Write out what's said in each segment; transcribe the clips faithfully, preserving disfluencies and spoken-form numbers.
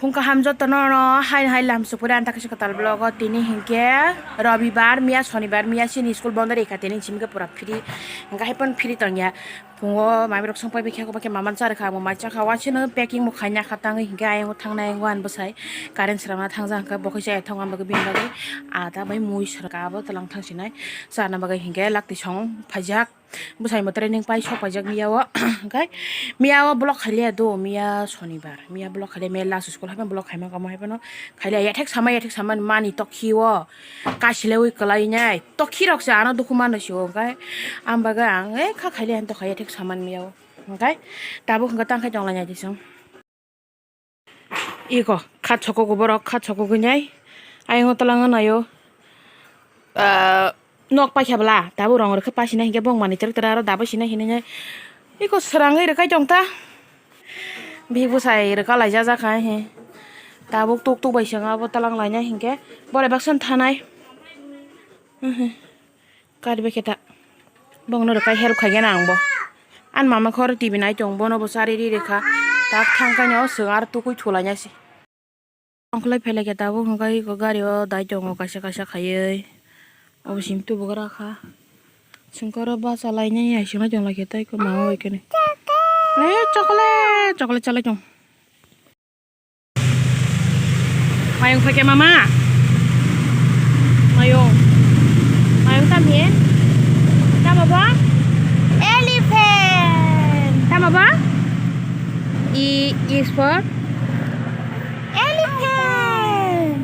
Phung kaham jotono no hai hai lam sukuri anta kaisa kwtal vlog o tini hinkhe Robibar miya Sonibar miya chini school bondo rikha tini chimkhe pura free hinkhe hai phano free tongya. Phungo mami rok songpai bikhe kokbai khe mama charikha amo mai chakha wasino packing bo khaina kha tangwi hinkhe ayang thangnai wan bwsai current srama thangja hinkhe bo khe chaya thang wan bagwi bini bagwi ada bai mui srwkha abo twlang thangsinai chana bagwi hinkhe lakti song phaijak. Bwsai mo training pai sok paijak miya o, hwnkhe miya o vlog khailiya do, miya Sonibar, miya vlog khailiya, miya last school haphano vlog khaima kamo haphano khailiya, yathek sama, yathek sama mani tokhi o, kasile ui kwlai nai, tokhi rok se ano dukhu mano se o, hwnkhe ang bagwi ang, eh, kha khailiya, ang tokha yathek sama miya o, hwnkhe tabuk hwnkhe tang khai tong lai nai disong. Iko khat sokogwi borok, khat sokogwi nai. Ayang o twlang o naio. Ah, nok paikha bwla, tabuk rong rwkhe paisina hinkhe bong manwi twrwk twrwk aro dabai sina hinwi nai. Iko swrangwi rwkai tong ta. Bihik bwsai rwka laijak jak hai he. Tabuk tuk tuk bai swngo abo twlang lainai hinkhe. Borai baksa thanai. Kari bai khe ta. Bongno rwkha help khaigena ang bo. Ani mama khe oro T V nai tongo, bono bo chari ri rwkha. Tak thang khe no chwng aro tukui thulaina se. Ongkhorlai phailai khe tabuk hwnkhe eko gari o dai tongo kaisa kaisa khaiwi. Obo simi tubugra kha. Chwng khe oro bacha lainai hai swnglai tong lai khe tei eko mama bai khe ni. Le chocolate, chocolate chalai tong. Mayung phaikhe mama. Mayung. Mayung tam he? Tamo bo? Elephant. Tamo bo? E is for? Elephant.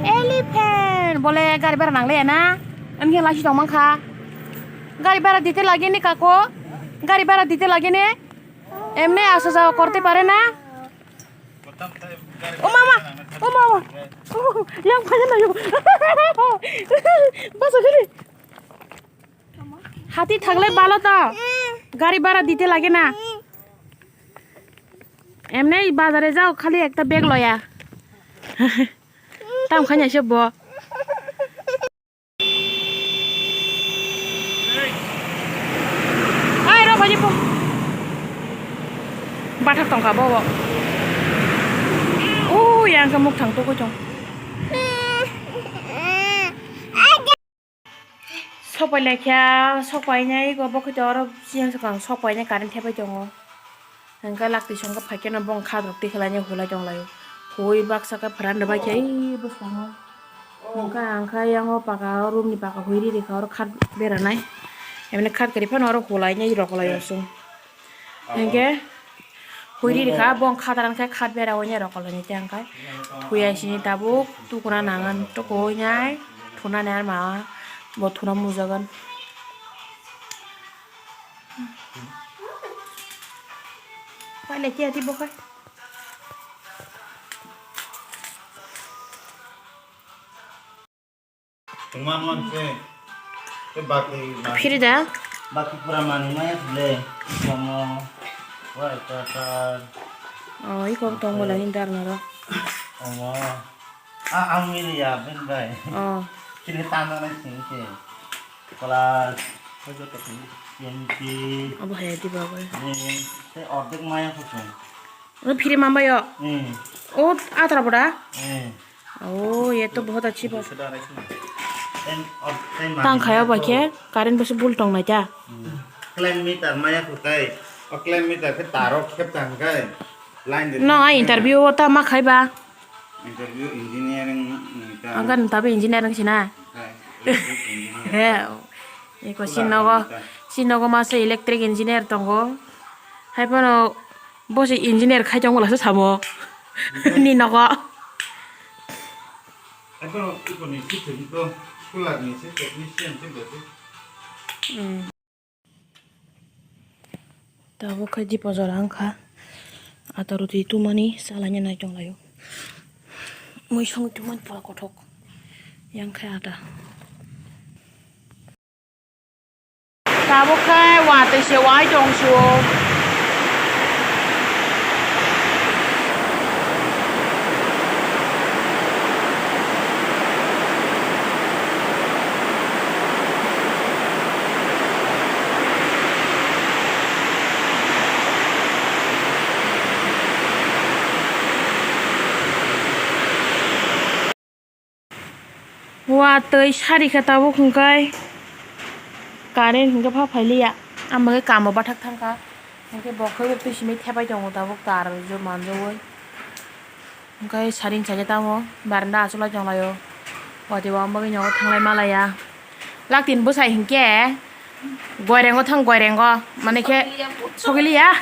Elephant. Bole gari bera nangle ya na? Em khe lachi tong mankha. Gari bera dite lage ne kako? Gari bera dite lage ne? Emne asa jawa korte pare na? O mama, o mama. Yang phai na yo. Basa gari. Hati thagle balo ta. Gari bhara dite lage na. Emne bazare jao khali ekta bag loya. Tam khanya se bo. Ai, rw, bhaji, po. Bathak tongkha bo, bo. Ui, ang khe muk thang tugui tong. Sok pai lai kha, sok pai nai, bo khe to oro siyang swkang sok pai nai current thepai tongo. Hwnkhe lakti songkhe phaikhe no bong khat rok tikhlaina hulai tonglaio. Hui baksa khe pran rwbai khe ei bwskango. Hwnkhe ang khe yang o paka o room ni paka hui ri rikha oro khat beranai. Emne khat kwrwi phano oro hulai nai rokolaio chwng. Hwnkhe hui ri rikha bong khat ran khe khat bera oi nai rokolainai tei ang khe. Thuya sini tabuk tukuna nangan tuku oi nai thunani ar ma bo thuna mujagan. Pailai khe ati bo khai. Tungma mon se. Te baki, baki. Phiri da? Baki pura mani maya le. Komo. Wai ta ta. Oh, iko tong bola hin dar naro. Komo. Ah, ang mili ya, ben bai. Oh. Kiri tanda na sing ke. Class twenty. Abo hai di ba bai. Ni, te ordek maya ko sung. O phiri mambai o. Hmm. O atra boda. Hmm. Oh, ye to bahut achhi baat. Ten, or, ten mani. Tang khaya ba khe, current bwswk bul tong nai ta. Hmm. Clamp meter maya ko kai. O clamp meter khe taro khep tang kai. Line de. No, ai interview o ta ma khai ba. Interview engineering ni ta. Ang kan tabi engineering sina. Hai, electric engineer. He. Eko sinogo, sinogo masa electric engineer tongo. Hai phano bo se engineer khai tong bolasa samo. Ni nogo. Hai phano eko ni siteni to solar ni se technician se bo se. Hmm. Tabuk khe dipo jora wngkha. Ata roti tumani chalaina nai tonglaio. Mui songwi tumani pura kothok. Yang khe ata. Tabuk khe watwi se wai tong sio. Watwi sari khe tabuk hwnkhe current hwnkhe pha phailiya. Ang bagwi kamo bathak thangkha. Hwnkhe bo khe twi simi thepai tongo tabuk tar jo manjagwi. Hwnkhe saring saja tamo baranda achuk lai tong laio. Watwi bo ang bagwi nogo thanglai malaya. Laktin bwsai hwnkhe goirengo thang goirengo mane khe sogiliya.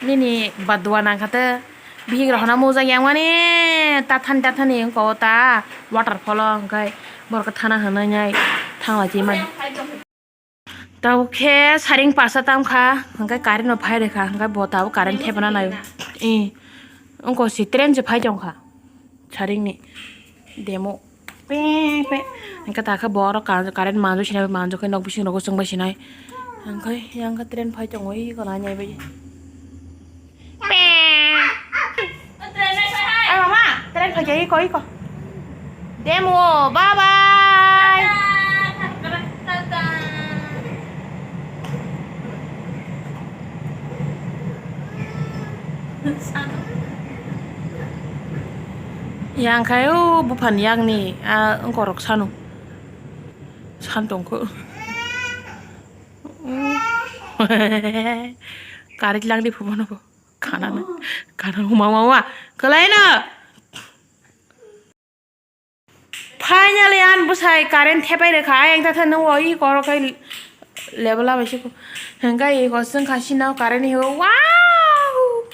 Nini badua nangkha te. Bihik rok hwnna mujak yang mani tathani tathani wngkha o ta waterfall o hwnkhe borok thana hwnwi nai thangla chimani. Tabuk khe saring pasa tamkha hwnkhe current no phai rwkha hwnkhe bo tabuk current thepana nai i wngkha si train se phai tongkha saring ni demo. Pe, pe. Hingke takhe bo oro ka-, current manjo sinai, manjo khe nok bising rogo chwngbai sinai. Hingke yang khe train phai tongo, iko nai nai bai. Pe. Ai mama, train phai jai, iko, iko. Demo, bye bye. Yang khai o buphani yakni a wngkorok sano san tongkho. Karik langdi phubono bo. Kanana, kanana, huma, huma, huma. Kalaina. Finally, an bwsai current thepai rwkha. Ayang tatha nung o i koro kai level abai siko. Hengkai i kosong khasi nao current hiyo. Wow!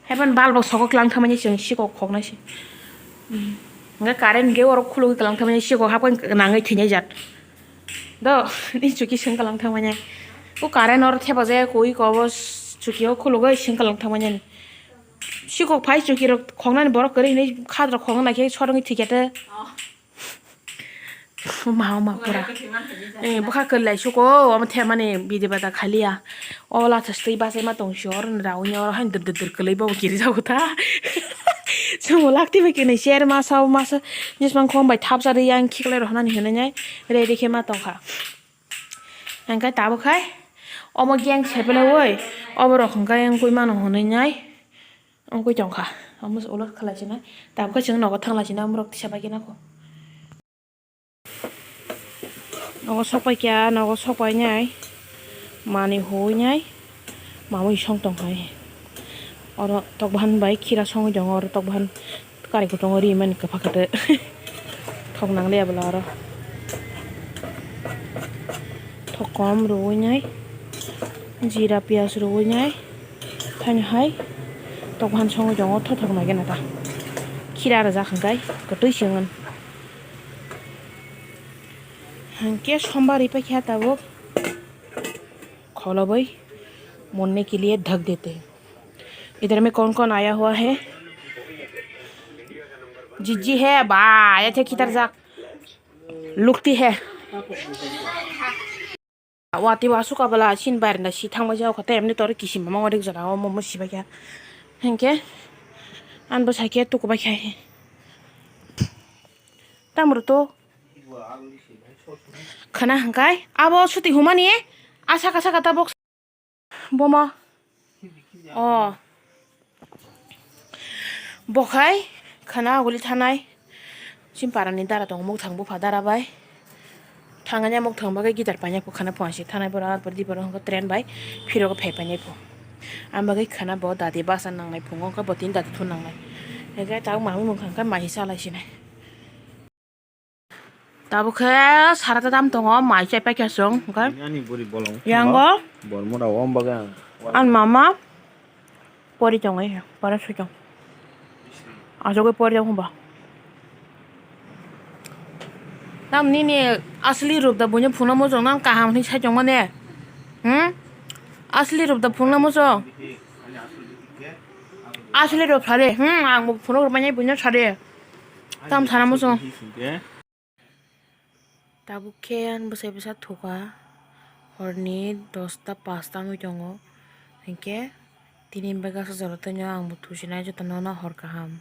Heaven bal bo sokok lang thamani chwng siko khoknai si. Hengkai current ge oro khulugwi kalang thamani siko hapkan nangai thinai jat. Do, ni chuki sengkalang thangmanya. O current oro thepa jaya koi ko bo chuki o khulugwi sengkalang thangmanya ni. Sikok phai chuki rok khongnani borok kwrwi hinwi khadra khongna khe sorongwi thikya te. Ma, ma pura. Eh, bwkha kwrwi lai suko, omo thepmani bidi bata khaliya. O latha stwi bachai ma tong si oro ni rauni oro haino dir dir dir kwlwi bobo kiri jago ta. Chwng bo lakti bai kini cher masa o masa nismang khom bai thapsa ri yang khiklai rok nani hinwi nai ready khe ma tong kha. Hingke tabuk khai omo gang sepelewoi oborok hingke wngkui mano hinwi nai wngkui tong kha. Omo se ulo khalai sinai tabuk khai chwng nogo thang lai sinai omorok tisa bai khe nang kho. Nogo sok pai kha, nogo sok pai nai manwi huwi nai mamwi song tong hai. Oro tok bahan bai khira songwi tongo, oro tok bahan kari kutungo ri mani kwpha kwtwi. Thok nang le abla oro thok kom ruwi nai, jira piyaj ruwi nai, thaini hai tok bahan songwi tongo, tho thok nai gana ta khira rwjak hwnkhe kwtwi se wngmani. Hingke sombar ri paikha tabuk. Kholo boi monne ke liye dhak dete. Idhar mein kaun kaun aaya hua hai? Jiji hai ba, ya the khitar jak. Lukti hai. Wati wasu kabala sin bar na si thang baja khate emni tor kisim mama ngori jana o momo si baikha. Hingke an bo saikhe tuku baikha. Tamro to. Khana hingkai abo suti humani a saka saka ta bok bomo. O bokhai khana aguli thanai. Sim parani dara tongo, mukthang bupha dara bai. Thangani mukthang bagwi guitar painai, khana phone si thanai borok, arpor di borok hwnka train bai phiro phai painai pho. Ang bagwi khana bo dadi basa nangnai phungo, hwnka bo tini dadi thun nangnai. Hingke tabuk mamwi mungkha hwnka mai salai sinai. Tabuk khe sara ta tam tongo, mai chai paikha chwng, hwnkhe ani buri bolong yango bormora o bagwi ang ani mama pori tongwi para sui tong. Asugwi pori tong hwnba. Tam nini asli rup da buino phunukna muchung nang kaham hwnwi sai tongmani. Hmm? Asli rup da phunukna muchung. Asli rup sari. Hmm, ang bo phunuk rwmani buino sari. Tam sana muchung. Tabuk khe ani bwsai bwsa thuka horni dosta pasta wngwi tongo, hinkhe tini bagwi aswk jora tongya ang bo thusinai jotono hor kaham.